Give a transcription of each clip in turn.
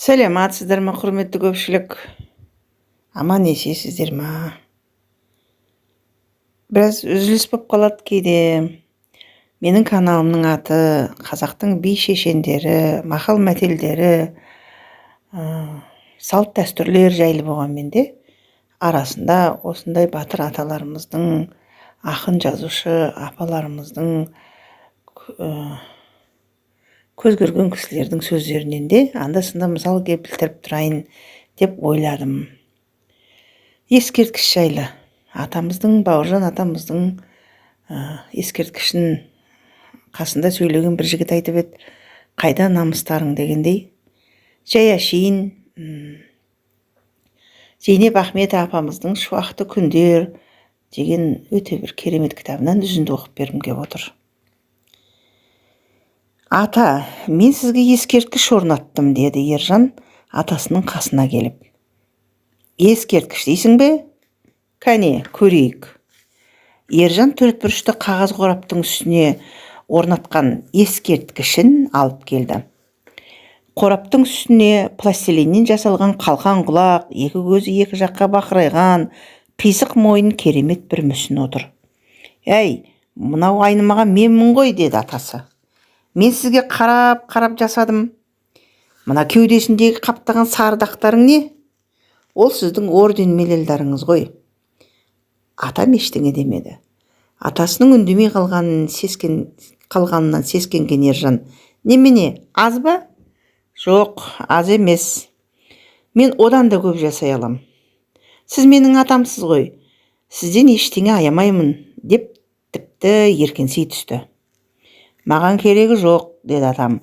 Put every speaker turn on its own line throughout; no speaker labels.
Сәлеметсіздер ме, құрметті көпшілік? Аман есенсіздер ма? Біраз үзіліс болып қалады кейде. Менің каналымның аты қазақтың би шешендері, мақал мәтелдері, салт дәстүрлер жайлы болғанмен де, арасында осындай батыр аталарымыздың, ақын жазушы апаларымыздың, көз көрген кісілердің сөздерінен де анда-санда мысал келтіріп тұрайын деп ойладым. Ескерткіш жайлы атамыздың, Бауыржан атамыздың ескерткішін қасында сөйлеген бір жігіт айтып еді, қайда намыстарың дегендей. Жай әшейін Зейнеп Ахметова апамыздың «Шуақты күндер» деген өте бір керемет кітабынан үзінді оқып бергім келіп отыр. Ата, мен сізге ескерткіш орнаттым, деді Ержан атасының қасына келіп. Ескерткіш дейсің бе? Кәне, көрейік. Ержан төртбұрышты қағаз қораптың үстіне орнатқан ескерткішін алып келді. Қораптың үстіне пластилиннен жасалған қалқан құлақ, екі көзі екі жаққа бақырайған, қисық мойын керемет бір мүсін отыр. Әй, мынау айнымаған менмін ғой, деді атасы. Мен сізге қарап-қарап жасадым. Мына кеудесіндегі қаптаған сары дақтарың не? Ол сіздің орден медальдарыңыз ғой. Атам ештеңе демеді. Атасының үндемей қалғанынан сескенген Ержан: «Немене, аз ба?» «Жоқ, аз емес. Мен одан да көп жасай алам. Сіз менің атамсыз ғой. Сізден ештеңе аямаймын», деп тіпті еркінси түсті. Маған керегі жоқ, деді атам.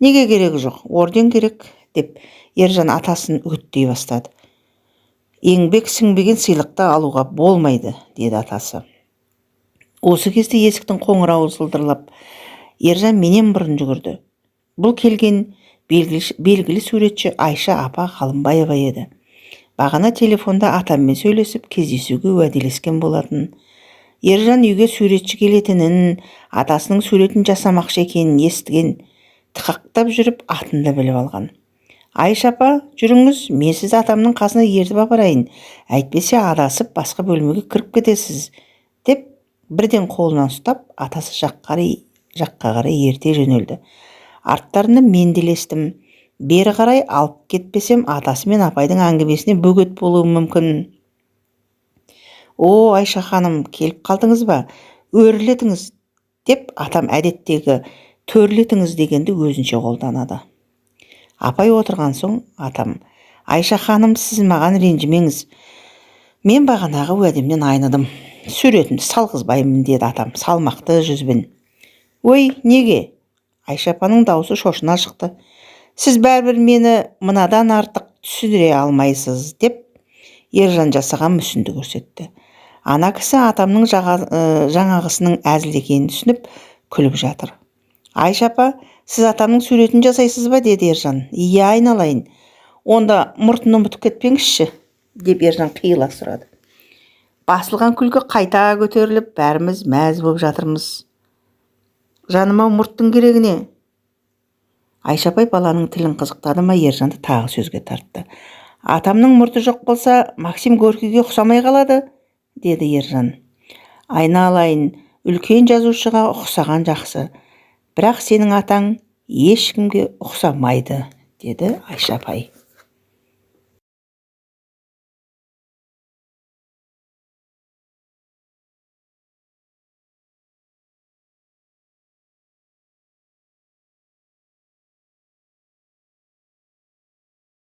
Неге керегі жоқ? Орден керек, деп Ержан атасын үгіттей бастады. Еңбек сіңбеген сыйлықты алуға болмайды, деді атасы. Осы кезде есіктің қоңырауы сылдырлап, Ержан менен бұрын жүгірді. Бұл келген белгілі суретші Айша апа Ғалымбаева еді. Бағана телефонда атаммен сөйлесіп, кездесуге уәделескен болатын. Ержан үйге суретші келетінін, атасының суретін жасамақшы екенін естіген, тықақтап жүріп атын да біліп алған. Айша апа, жүріңіз, мен сізді атамның қасына ертіп апарайын, әйтпесе адасып басқа бөлмеге кіріп кетесіз, деп бірден қолынан ұстап, атасы жаққа қарай ерте жөнелді. Арттарынан мен де ілестім. Бері қарай алып кетпесем, атасы мен апайдың әңгімесіне бөгет болуым мүмкін. О, Айша ханым, келіп қалдыңыз ба? Өрлетіңіз, деп атам әдеттегі төрлетіңіз дегенді өзінше қолданады. Апай отырған соң атам: Айша ханым, сіз маған ренжімеңіз. Мен бағанағы уәдемнен айныдым. Суретімді салғызбаймын, деді атам салмақты жүзбен. Ой, неге? Айша апаның даусы шошына шықты. Сіз бәрібір мені мынадан артық түсіндіре алмайсыз, деп Ержан жасаған мүсінді көрсетті. Ана кісі атамның жаңағысының әзіл екенін түсініп, күліп жатыр. Айша апа, сіз атамның суретін жасайсыз ба, деді Ержан. Иә, айналайын. Онда мұртын ұмытып кетпеңізші, деп Ержан қиыла сұрады. Басылған күлкі қайта көтеріліп, бәріміз мәз болып жатырмыз. Жаным-ау, мұрттың керегі не? Айша апай баланың тілін қызықтады ма, Ержанды тағы сөзге тартты. Атамның мұрты жоқ болса, Максим Горькийге ұқсамай қалады, деді Ержан. Айналайын, үлкен жазушыға ұқсаған жақсы. Бірақ сенің атаң ешкімге ұқсамайды, деді Айша апай.